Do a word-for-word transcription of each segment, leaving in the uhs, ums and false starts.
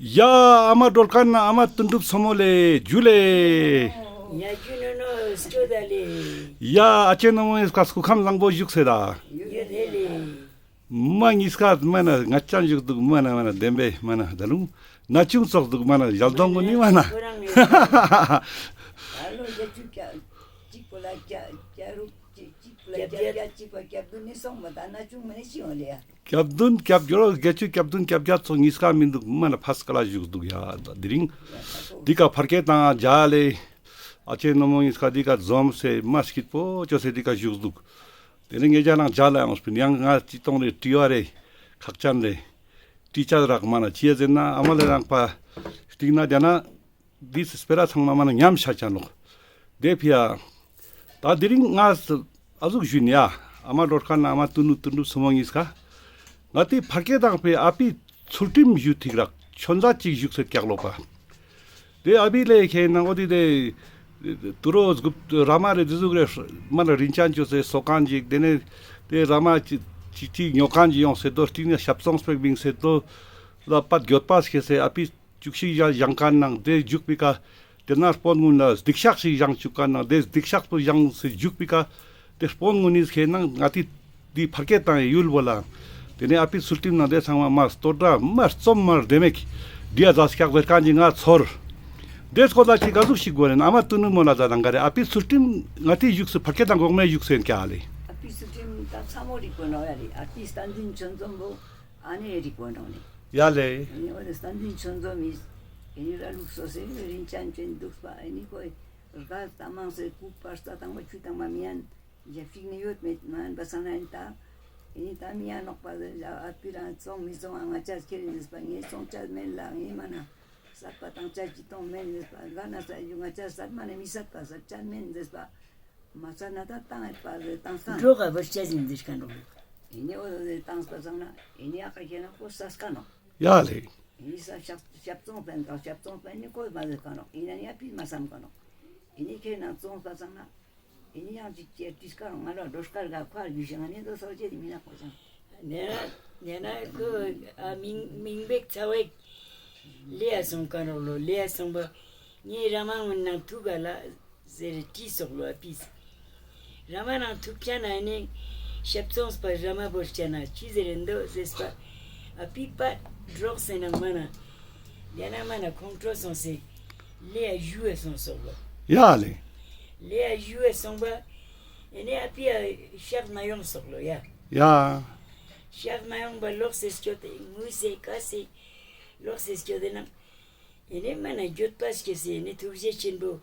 ཡ་ཨ་མ་སྒྲོལ་དཀར་ན་ཨ་མ་དོན་གྲུབ་སོ་མོ་ལེ་ཇུ་ལེ། ཡ་ཇུ་ནོ་ནོ་སྐྱོ་ད་ལེ། ཡ་ཨ་ཅེ་ནོ་མོ་ཡིས་ཀ་སྐུ་ཁམས་བཟང་པོ་བཞུགས་སེ་ད། ཡོད་ཧེ་ལེ། མ་ཉིས་ཀ་མ་ན་ང་ཅན་བཞུགས་འདུག་མ་ན་མ་ན་བདེན་པས་མ་ན་ད་རུང་ན་ཆུང་ཙོགས་འདུག་མ་ན་ཞལ་གདོང་གོ་ནི་མ་ན། ཁོ་རང་ནི་ཨ་ལོ་བརྒྱད་ཅུ་གྱ་གཅིག་པོ་ལ་གྱ་གྱ་རུག་གཅིག་གཅིག་པོ་ལ་གྱ་གྱ་གཅིག་པ་གྱ་བདུན་ནི་སོང་མ་ད་ན་ཆུང་མ་ནི་ཤི་འོང་ལེ་ཡ། གྱ་བདུན་གྱ་བརྒྱད་བརྒྱད་ཅུ་གྱ་བདུན་གྱ་བརྒྱད་ཙོགས་ཉིས་ཀ་མི་འདུག་མ་ན་ཕ་སྐལ་ལ་བཞུགས་འདུག་ཡ་དེ་རིང་། འདི་ཀ་ཕར་སྐད་དང་མཇལ་ལེ། ཨ་ཅེ་ནོ་མོ་ཉིས་ཀ་འདི་ཀ་འཛོམས་སེ་མ་སྐྱིད་པོ་ཅོས་སེ་འདི་ཀ་བཞུགས་འདུག་དེ་ནས་ངེད་ཅག་ནང་མཇལ་ལ་ཡོངས་པིན། ཡང་ང་ཅི་གཏོང་རེ་དྲི་བ་རེ་ཁག་ཅན་རེ་དྲི་ཅ་རག་མ་ན་ཅི་ཡ་ཟེར་ན་ཨ་མ་ལེ་རང་པ་སྟིང་ན་རྒྱ་ན་འདི་སྤེ་ར་ཚང་མ་མ་ན་ཉམས་ཆ་ཅན་ལོག་དེ་ཕི་ཡ། ད་དེ་རིང་ང་ཨ་ཟུག་ཞུ་ནི་ཡ། ཨ་མ་སྒྲོལ་དཀར་ན་ཨ་མ་དོན་གྲུབ་དོན་གྲུབ་སོ་མོ་ཉིས་ཀ་ང་དེ་ཕར་སྐད་དང་པའི་ཨ་པི་ཚུལ་ཁྲིམས་ཞུ་ཐིག་རག་ཆོན་ཟ་ཅིག་བཞུགས་སེ་ཀྱག་ལོག་པ། དེ་ཨ་བི་ལེ་ཁེ་ནང་འོ་དེ་དེ་དུ་རོ་སྒུབ་ར་མ་རེ་དེ་ཟུག་རེ་མ་ལ་རིན་ཅན་ཅོ་སེ་སོ་ཀན་ཅིག་དེ་ནས་དེ་ར་མ་ཅི་ཅི་ཅི་ཉོ་ཀན་ཅིག་ཡོང་སེ་དོ་སྟིང་ནས་ཞབས་ཙོང་སྤེག་བིང་སེ་དོ་ལ་པད་གྱོད་པ་སྐྱེ་སེ་ཨ་པི་བཅུ་གཅིག་ཞག་བཞེངས་ཀ་ནང་དེ་བཅུག་པི་ཀ་དེ་ན་སྤོན་ངུན་ལ་སྡིག་ཤག་ཞིག་བཞེངས་བཅུག་ཀ་ནང་དེ་སྡིག་ཤག་པོ་བཞེངས་སེ་བཅུག་པི་ཀ་དེ་སྤོན་ངུན་ནིས་ཁེ་ནང་ང་ཏི་དེ་ཕར་སྐད་དང་ཡུལ་བོ་ལ། དེ་ནས་ཨ་པི་ཚུལ་ཁྲིམས་ནང་དེ་ཚང་མ་མ་སྟོད་ར་མ་རྩོམ་མ་རྡེ་མེག་དེ་ཡ་ཛ་སྐྱག་ཟེར་ཀན་ཅིག་ང་ཚོར། དེ་སྐོར་ལ་ཅིག་ག་ཟུག་ཞིག་དགོས་རེད། ཨ་མ་དོན་གྲུབ་མོ་ལ་ཛ་དང་ག་རེ་ཨ་པི་ཚུལ་ཁྲིམས་ང་ཏི་བཞུགས་སུ་ཕར་སྐད་དང་གོང་མའི་བཞུགས་སེ་ཡིན་ཀྱག་ལེ། ཨ་པི་ཚུལ་ཁྲིམས་ད་ཚ་མོ་རིག་པོ་ནོ་ཡ་ལེ། ཨ་པི་བསྟན་འཛིན་ཆོས་འཛོམས་པོ་ཨ་ནེ་རིག་པོ་ནོ་ནི། ཡ་ལེ། ཨ་ནི་འོ་དེ་བསྟན་འཛིན་ཆོས་འཛོམས་མི་ཨ་ནི་ར་ལུགས་སོ་སོའི་རིན་ཅན་ཅན་འདུག་པ། ཨ་ནི་ཁོའི་རྒ་ད་མང་སེ་ཁུག་པར་རྩ་དང་པ་ཆུ་དང་པ་མི་ཡན་རྒྱབ་ཤིག་ནི་ཡོད་མེད་མ་ཡན་པ་ས་ན་ཡིན་ད། ཨ་ནི་ད་མི་ཡན་ནོག་པ་ཨ་པི་རང་བཙོང་མི་བཙོང་ང་ཅག་ཁྱེར་ཡིན་ཟེར་པ། ངས་བཙོང་ཅ་མེན་ལ་ངས་མ་ན། སད་པ་དང་ཅ་ཅི་གཏོང་མེན་ཟེར་པ། ག་ན་ས་ཡུ་ང་ཅག་སད་མ་ནེ་མི་སད་པ་སད་ཅ་མེན་ཟེར་པ། མ་ཚ་ན་ད་བཏང་ཡོད་པ་ཟེར་བཏང་ས། འགྲོ་ག་བར་ཅ་ཟིན་འདིར་ཁ་འགྲོ། ཨེ་ནི་འོ་ཟེར་བཏང་པ་ཚང་ན་ཨེ་ནི་ཨ་ཁ་ཁྱེད་ན་ཁོ་ས་སྐ་ནོ། ཡ་ལེ། ཨེ་ནི་ས་ཞབས་ཞབས་བཙོང་པན་ག་ཞབས་བཙོང་པན་ནི་ཁོ་མ་ཟེར་ཀ་ནོ། ཨེ་ནི་ཨ་པི་མ་བསམ་ཀ་ནོ། ཨེ་ནི་ཁྱེད་ན་བཙོང་པ་ཚང་ན། ཨེ་ནི་ཡང་ཅིག་ཅེར་ཏིས་ཀ་ང་ལ་འགྲོ་སྐར་ག་ཁ་རྒྱུ་ཞིང་ཨ་ནི་དོ་སོ་ཅེ་དི་མི་ན་ཁོ་ཅང་། ཉེ་ན་ཉེ་ན་ཁོ་ཨ་མིང་མིང་བེག་ཚ་བེག་ལེ་ཡ་སོང་ཀ་རོག་ལོ། ལེ་ཡ་སོང་པ་ངའི་ར་མ་ངུན་ནང་ཐུག་ག་ལ་ཟེར་ཏི་སོག་ལོ། ཨ་པིས་ར་མ་ནང་ཐུག་ཅ་ན་ཨེ་ནི་ཞབས་བཙོངས་པ་ར་མ་བོར་ཅ་ན་ཅི་ཟེར་འདོ་ཟེར་པ། ཨ་པི་པ་འགྲོགས་སེ་ན་མ་ན་ཡ་ན་མ་ན་ཁོང་ཁྲོ་སོང་སེ་ལེ་ཡ་ཞུ་བ་སོང་སོག་ལོ། ཡ་ལེ། ལེ་ཡ་ཞུ་བ་སོང་པ། ཨེ་ནི་ཨ་པི་ཡ་ཤག་མ་ཡོང་སོག་ལོ་ཡ། ཡ། ཤག་མ་ཡོང་པ་ལོག་སེ་སྐྱོད་དེ་ངུས་སེ་ཀ་སེ་ལོག་སེ་སྐྱོད་དེ་ན། ཨེ་ནི་མ་ན་འགྱོད་པ་སྐྱེས་སེ་ཨེ་ནི་ཐུགས་རྗེ་ཆེན་པོ་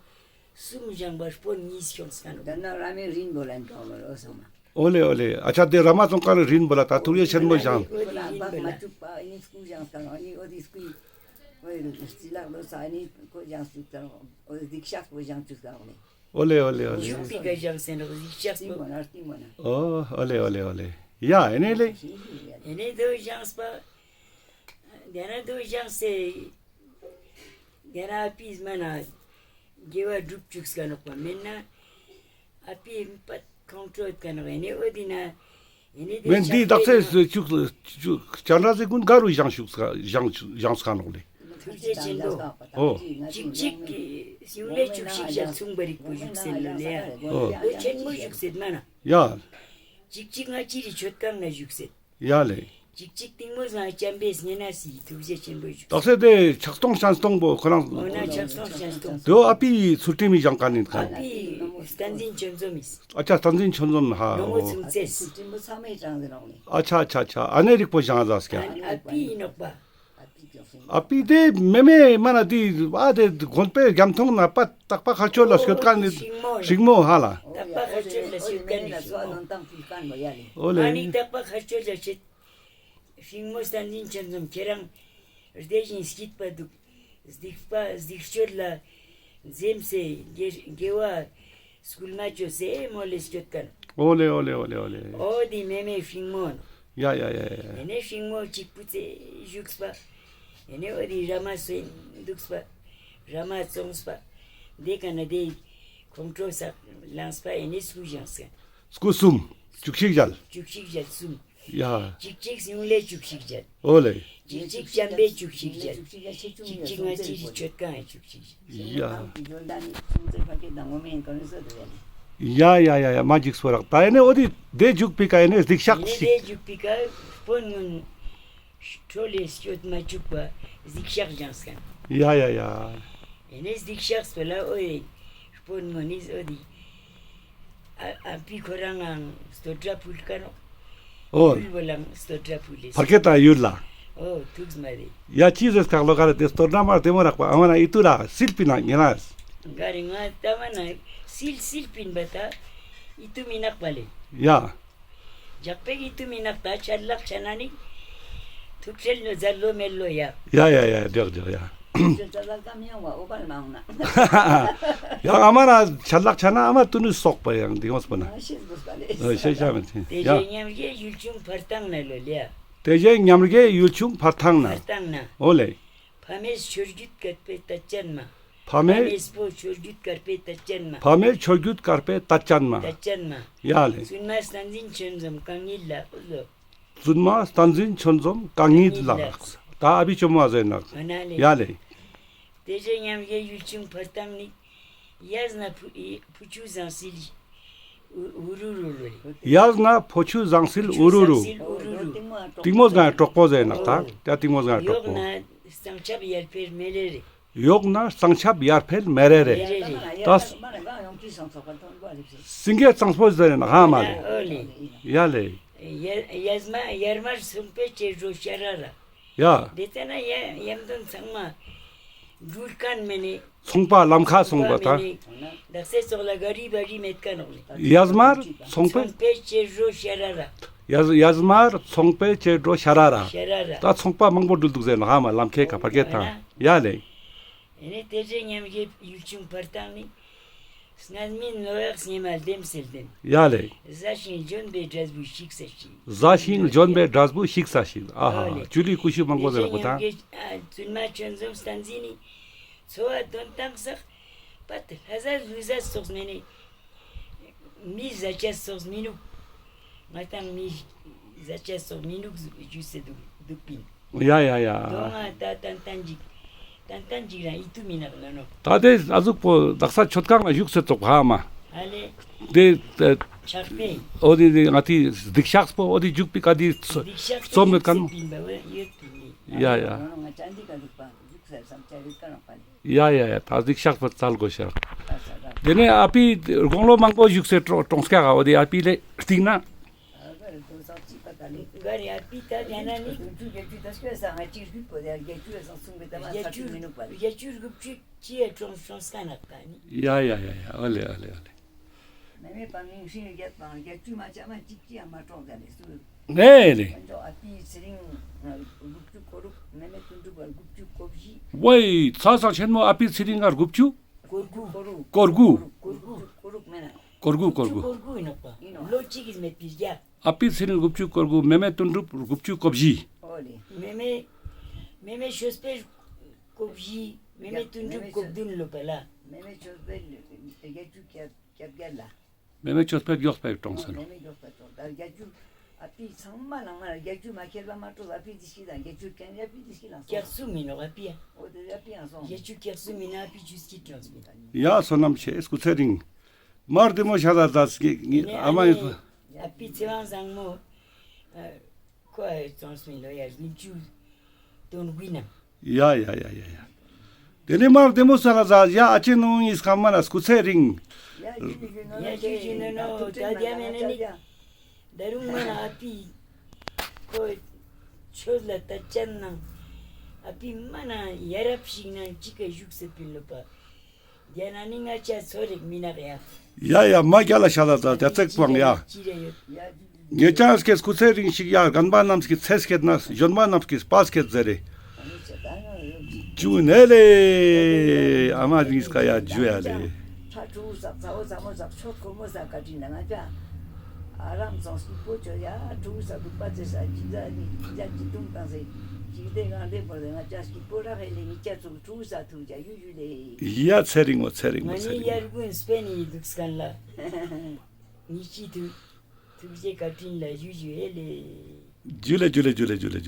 གསུམ་བཞེངས་པ་སྤོན་གཉིས་ཤོང་སྐ་ནོ། ད་ན་ར་མེ་རིན་པོ་ལ་འགྲོ་ལོ་ལོ་སོང་མ། ཨོ་ལེ་ཨོ་ལེ། ཨ་ཅག་དེ་ར་མ་ཙོང་ཁ་ལ་རིན་པོ་ལ་ད་ཐུགས་རྗེ་ཆེན་པོ་བཞེངས། ཨོ་ལེ་རིན་པོ་ལ། ཨོ་ལེ་ཨོ་ལེ་ཨོ་ལེ། ཞུགས་པི་ཀ་བཞེངས་སེ་ནོ་ཞིག་ཤག་པོ། ཨོ་ཨོ་ལེ་ཨོ་ལེ་ཨོ་ལེ། ཡ་ཨེ་ནེ་ལེ། ཨེ་ནེ་དོ་བཞེངས་པ། དེ་ན་དོ་བཞེངས་སེ། དེ་ན་ཨ་པིས་མ་ན་དགེ་བ་སྒྲུབ་བཅུག་སྐ་ནོག་པ་མེན་ན། ཨ་པི་པད་ཁོང་ཁྲོ་ཡོད་ཀ་ནོག། ཨེ་ནེ་འོ་དི་ན་ཨེ་ནེ་དེ་མེན་དི་བདག་ཚེ་བཅུག་བཅུག་སྤྱན་རས་གཟིགས་ཀུན་ག་རུ་བཞེངས་བཅུག་སྐ་བཞེངས་བཞེངས་སྐ་ནོག་ལེ། ཐུགས་རྗེ་ཆེན་པོ། ཨོ། གཅིག་གཅིག་གི་གཞུང་ལས་བཅུ་གཅིག་ཞལ་མཚུངས་པ་རིག་པོ་བཞུགས་སེ་ལོ་ལེ། ཨོ། ལོ་ཆེན་མོ་བཞུགས་སེ་མ་ན། ཡ། གཅིག་གཅིག་ང་ཅི་རི་མཆོད་ཁང་ན་བཞུགས་སེ། ཡ་ལེ། གཅིག་གཅིག་གཏིང་མོ་ཟང་ཅམ་པས་ཉེ་ན་སི་ཐུགས་རྗེ་ཆེན་པོ་བཞུགས། དག་ས་དེ་ཕྱག་སྟོང་སྤྱན་སྟོང་པོ་ཁོ་རང་། འོ་ན་ཕྱག་སྟོང་སྤྱན་སྟོང་། དེ་ཨ་པི་ཚུལ་ཁྲིམས་མི་བཞེངས་ཀ་ནི་ཁ། ཨ་པི་བསྟན་འཛིན་ཆོས་འཛོམས་མིས། ཨ་ཅག་བསྟན་འཛིན་ཆོས་འཛོམས་ཧ། ནོ་མོ་ཨོ། ཚུན་ཚེས། ཨ་ཅག་ཨ་ཅག་ཨ་ཅག་ཨ་ནེ་རིག་པོ་བཞེངས་ཟ་སྐྱ། ཨ་པི་ཨིན་ནོག་པ། ཨ་པི་དེ་མེ་མེ་མ་ན་དེ་ཨ་དེ་དགོན་པའི་རྒྱ་མཐོང་ན་པ་དག་པ་མཁའ་སྤྱོད་ལ་སྐྱོད་ཀ་ནི་ཤིང་མོ་ལ། ཤིང་མོ་ཧ་ལ། དག་པ་མཁའ་སྤྱོད་ལ་སྐྱོད་ཀ་ནི་ཤིང་མོ། ཨོ་ལེ། ཨ་ནི་དག་པ་མཁའ་སྤྱོད་ལ་སྐྱོད། ཤིང་མོ་བསྟན་འཛིན་ཆོས་འཛོམས་ཁྱེད་རང་བདེ་ཞིང་སྐྱིད་པ་འདུག། སྡིག་པ་སྡིག་སྤྱོད་ལ་འཛེམ་སེ་དགེ་དགེ་བ་སྐུལ་མ་ཅོས་སེ་མོ་ལེ་སྐྱོད་ཀ་ནོག། ཨོ་ལེ་ཨོ་ལེ་ཨོ་ལེ་ཨོ་ལེ། ཨོ་དི་མེ་མེ་ཤིང་མོ་ནོ། ཡ་ཡ་ཡ་ཡ། ཨེ་ནེ་ཤིང་མོ་གཅིག་པུ་ཙེ་བཞུགས་པ། ཨེ་ནེ་འོ་དི་ར་མ་སོན་འདུགས་པ། ར་མ་བཙོངས་པ། དེ་ཀ་ན་དེ་ཁོང་ཁྲོ་ས་ལངས་པ་ཨེ་ནེ་སྐུ་བཞེངས་སེ། སྐུ་གསུམ། བཅུ་གཅིག་ཞལ། བཅུ་གཅིག་ཞལ་གསུམ། ཡ། ཅིག་ཅིག་གཡུང་ལེ་ཅུག་ཞིག་ཇལ། འོ་ལེ། ཅིག་ཅིག་ཅམ་པེ་ཅུག་ཞིག་ཇལ། ཅིག་ཅིག་ང་ཅི་རི་ཆོད་ཀ་ཅུག་ཞིག་ཇལ། ཡ། ཡ་ཡ་ཡ་ཡ། མ་འཇིགས་པོ་རག། ད་ཨེ་ནེ་འོ་དེ་དེ་འཇུག་པི་ཀ་ཨེ་ནེ་གཟིག་ཤག་ཨེ་ནེ་ཞིག། དེ་འཇུག་པི་ཀ་སྤོན་ངོན་ཁྲོ་ལེ་སྐྱོད་མ་བཅུག་པ་གཟིག་ཤག་ཇངས་ཁན། ཡ་ཡ་ཡ། ཨེ་ནེ་གཟིག་ཤག་སྤོ་ལ་འོ་ཡེ་སྤོན་ངོན་ནི་འོ་དེ། ཨ་ཨ་པི་ཁོ་རང་ངང་སྟོད་ར་ཕུལ་ཀ་ནོག། འོ། ཕུལ་བོ་ལང་སྟོད་ར་ཕུལ་ལེ། ཕར་ཁེ་ཏང་ཡུལ་ལ། འོ་ཐུགས་མ་རེ། ཡ་ཅི་ཟེར་ཁག་ལོ་ག་རེ་དེ་སྟོད་ར་མར་དེ་མོ་རག་པ་ཨ་མ་ན་ཨི་ཏུ་ར་སིལ་པི་ན་ཉེ་ན། ག་རེ་ང་ཏ་མ་ན་སིལ་སིལ་པིན་པ་ད་ཨི་ཏུ་མི་ནག་པ་ལེ། ཡ། ཇག་པེ་ཨི་ཏུ་མི་ནག་ད་ཆ་ལག་ཆ་ན་ནི། ཐུགས་ཁྲེལ་ནོ་ཛར་ལོ་མེད་ལོ་ཡ། ཡ་ཡ་ཡ་འཇོག་འཇོག་ཡ། ཡང་ཨ་མ་ར་ཆ་ལག་ཆ་ན་ཨ་མ་ཏུ་ནུ་སོག་པ་ཡང་འདི་ཡོངས་པ་ན། ཤེས་ཤ་མེད་ཅིང་། ཏེ་ཡ། ཞེས་ཉམས་རྒྱས་ཡུལ་ཆུང་ཕར་ཐང་ན་ལོ་ལེ། ཏེ་ཞེས་ཉམས་རྒྱས་ཡུལ་ཆུང་ཕར་ཐང་ན། ཕར་ཐང་ན། འོ་ལེ། ཕ་མེས་ཆོས་བརྒྱུད་དཀར་པེ་ཏ་ཅན་མ། ཕ་མེས། ཕ་མེས་པོ་ཆོས་བརྒྱུད་དཀར་པེ་ཏ་ཅན་མ། ཕ་མེས་ཆོས་བརྒྱུད་དཀར་པེ་ཏ་ཅན་མ། ཏ་ཅན་མ། ཡ་ལེ། བཙུན་མ་བསྟན་འཛིན་ཆོས་འཛོམས་གང་ཉིད་ལ་ལོ། བཙུན་མ་བསྟན་འཛིན་ཆོས་འཛོམས་གང་ཉིད་ལ། ད་ཨ་བི་ཅོ་མོ་ཟེར་ན། ཡ་ལེ། ཏེ་ཞེས་ཉམས་རྒྱས་ཡུལ་ཆུང་ཕར་ཐང་ནི། ཡ་ཟ་ན་ཕུ་ཨི་ཕུ་ཆུ་ཟངས་སིལ་ཨུ་རུ་རུ་ལོ། ཡ་ཟ་ན་ཕུ་ཆུ་ཟངས་སིལ་ཨུ་རུ་རུ། ཏིང་མོ་ཟ་ན་གྲོག་པོ་ཟེར་ན་ད་ཡ་ཏིང་མོ་ཟ་ན་གྲོག་པོ། ཡོག་ན་གཙང་ཆབ་ཡར་འཕེལ་མེ་རེ་རེ། ཡོག་ན་གཙང་ཆབ་ཡར་འཕེལ་མེ་རེ་རེ། མེ་རེ་རེ། ད་སིང་གེ་གཙང་པོ་ཟེར་ན་ཧ་མ་ལེ། ཡ་ལེ། ཡ་ཡ་མ་ཡར་མར་སོང་པེ་ཅེ་རོ་ཤ་ར་ར། ཡ། དེ་ལྟ་ན་ཡ་ཡམ་དོན་ཚང་མ་འགྲུལ་ཁན་མེ་ནེ། ཚོང་པ་ལམ་ཁ་སོང་པ་ད། མེ་ནེ། དག་ས་ཙོགས་ལ་ག་རི་བ་རི་མེད་ཁན་ནོག་ལེ། ཡ་མར་ཚོང་པེ། ཚོང་པེ་ཅེ་རོ་ཤ་ར་ར། ཡ་ཡ་མར་ཚོང་པེ་ཅེ་རོ་ཤ་ར་ར། ཤ་ར་ར། ད་ཚོང་པ་མང་པོ་འགྲུལ་འདུག་ཟེར་ན་ཧ་མ་ལམ་ཁའི་ཁ་ཕར་ཁེ་ཐང་། ཡ་ལེ། ཨེ་ནེ་ཏེ་ཞེས་ཉམས་རྒྱས་ཡུལ་ཆུང་ཕར་ཐང་ནི། སྔ་མིན་ནོ་ཡག་སྙེ་མ་ལྡེམ་སེ་ལྡེམ། ཡ་ལེ། ཟ་ཞིང་ལྗོན་པའི་འབྲས་བུ་ཞིག་ས་ཞིག། ཟ་ཞིང་ལྗོན་པའི་འབྲས་བུ་ཞིག་ས་ཞིག། ཨ་ཧ། ཨོ་ལེ། ཅུ་ལི་ཀུ་ཤུ་མང་པོ་ཟེར་པ་ད། ཏེ་ཞེས་ཉམས་རྒྱས་ཨ་བཙུན་མ་ཆོས་འཛོམས་བསྟན་འཛིན་ནི། འཚོ་བ་དོན་ཏང་སག་པད་ལྷ་ཟ་ལུས་ཟ་སོགས་མེ་ནེ། མི་ཟ་ཆ་སོགས་མི་ནུག། ང་དང་མི་ཟ་ཆ་སོགས་མི་ནུག་ཞུས་སེ་འདུག་འདུག་པིན། ཡ་ཡ་ཡ། དོ་ང་ད་ཏན་ཏན་ཅིག་ཏན་ཏན་ཅིག་རང་ཨི་ཏུ་མི་ནག་ལ་ནོ། ད་དེ་ཨ་ཟུག་པོ་དག་ས་མཆོད་ཁང་ལ་བཞུགས་སེ་ཙོགས་ཧ་མ། ཨ་ལེ། དེ་ཆགས་པས། འོ་དེ་དེ་ང་དེ་སྡིག་ཤགས་པོ་འོ་དེ་བཞུགས་པའི་ཀ་དེ་སྡིག་ཤགས་རྩོམ་མེད་ཀ་ནོ། ཡོད་པིན་པ་ཡོད་པིན། ཡ་ཡ། ང་ཅང་འདི་ཀ་འདུག་པ་བཞུགས་ས་བསམ་ཆ་རིག་ཀ་ནོ་པ་ལེ། ཡ་ཡ་ཡ། ད་སྡིག་ཤགས་པོ་ཙལ་དགོས་ཤག། དེ་ནས་ཨ་ཕི་དགུང་ལོ་མང་པོ་བཞུགས་སེ་གྲོངས་སྐྱག་ག་འོ་དེ་ཨ་ཕི་ལེ་སྟིང་ན། ག་རེ་ཨ་ཕི་ད་ཡ་ན་ནི། ཡ་ཡ་ཡ་ཡ། འོ་ལེ་འོ་ལེ་འོ་ལེ། ནེ་ལེ། ཝེ་ཚ་ས་ཆེན་མོ་ཨ་ཕི་ཚེ་རིང་ང་དགུ་བཅུ། སྐོར་དགུ། སྐོར་དགུ། སྐོར་དགུ་ཨིན་ནོག་པ། ཨ་ཕི་ཚེ་རིང་དགུ་བཅུ་སྐོར་དགུ། མེ་མེ་དོན་གྲུབ་དགུ་བཅུ་གོ་བཞི། མེ་མེ་མེ་མེ་ཆོས་འཕེལ་གོ་བཞི། མེ་མེ་དོན་གྲུབ་གོ་བདུན་ལོ་པ་ལ། མེ་མེ་ཆོས་འཕེལ་བརྒྱད་ཅུ་གྱ་བརྒྱད་ལ། མེ་མེ་ཆོས་འཕེལ་མགྱོགས་པའི་གྲོངས་སེ་ནོག། མེ་མེ་མགྱོགས་པའི་གྲོངས། ད་བརྒྱད་ཅུ་ཨ་ཕི་ཚང་མ་ནང་ང་བརྒྱད་ཅུ་མ་ཁེལ་བ་མ་གཏོགས་ཨ་ཕི་དེ་ཞིག་དང་བརྒྱད་ཅུ་ཀན་ཨ་ཕི་དེ་ཞིག་ལ་སོང་། བརྒྱད་ཅུ་མི་ནོག་ཨ་ཕི་ཡ། འོ་དེ་ཨ་ཕི་ཡང་སོང་། བརྒྱད་ཅུ་བརྒྱད་ཅུ་མི་ནོག་ཨ་ཕི་བཅུ་གཅིག་གྲོངས་སེ་ནོག། ཡ་བསོད་ནམས་ཆེ་སྐུ་ཚེ་རིང་། མར་དེ་མོ་ཤ་ད་ད་སྐྱེ་ཨ་མ་ཡིན། ཨ་ཕི་ཚེ་དབང་བཟང་མོ། ཁོ་ཨ་ཙོང་སུ་ལོ་ཡ་བདུན་ཅུ་དོན་དགུའི་ནང་། ཡ་ཡ་ཡ་ཡ་ཡ། དེ་ནས་མར་དེ་མོ་ས་ལ་ཟ་ཡ་ཨ་ཅེ་ནུ་ཡིས་ཁ་མ་ན་སྐུ་ཚེ་རིང་། ཡ་ཇུ་ཇུ་ནོ་ནོ་ད་དེ་མེ་ནེ་ནི། ད་རུང་མ་ན་ཨ་ཕི་ཁོ་ཆོས་ལ་ད་ཅན་ནང་ཨ་ཕི་མ་ན་ཡ་རབས་ཤིག་ནང་ཅིག་ག་བཞུགས་སེ་པིན་ལོ་པ། རྒྱ་ན་ནི་ང་ཅ་ཚོ་རིག་མི་ནག་ཡ། ཡ་ཡ་མ་རྒྱ་ལ་ཤ་ད་ད་ད་ཙེག་པང་ཡ། ཅི་རེ་ཡོད། ངེ་ཅག་སྐྱེ་སྐུ་ཚེ་རིང་ཞིག་ཡ་རྒན་པ་རྣམས་ཀྱི་ཚེ་སྐྱེད་ན་གཞོན་པ་རྣམས་ཀྱི་སྤ་སྐྱེད་ཟེར་རེ། ཇུ་ནེ་ལེ། ཨ་མ་རིང་སྐ་ཡ་ཇུ་ཡ་ལེ། ཁྲ་ཕྲུ་གུ་ཟག་ཚ་བོ་ཚ་མོ་ཟག་ཆོ་ཁོ་མོ་ཟག་ཀ་དྲིན་ལ་ང་ཅ། ཨ་རམ་ཚང་སྐྱིད་པོ་ཆོ་ཡ་ཕྲུ་གུ་ཟག་སྡུག་པ་ཚེ་ས་ཅིག་ཟ་ནི་ཅིག་ཟ་ཅིག་དུང་བཏང་སེ་ཅིག་དེ་གང་དེ་བོར་ཏེ་ང་ཅ་སྐྱིད་པོ་རག་ཧེ་ལེ་ངི་ཅ་ཚུགས་ཕྲུ་གུ་ཟག་ཐུག་ཅ་ཡུ་ཡུ་ལེ། ཡ་ཚེ་རིང་མོ་ཚེ་རིང་མོ་ཚེ་རིང་མོ། ངི་ཡར་དགུན་སྤེ་ནི་ཡི་དུག་སྐན་ལ། ངི་ཅི་ཐུག་ཐུགས་རྗེ་བཀའ་དྲིན་ལ་ཞུ་ཞུ་ཨེ་ལེ། ཇུ་ལེ་ཇུ་ལེ་ཇུ་ལེ་ཇུ་ལེ།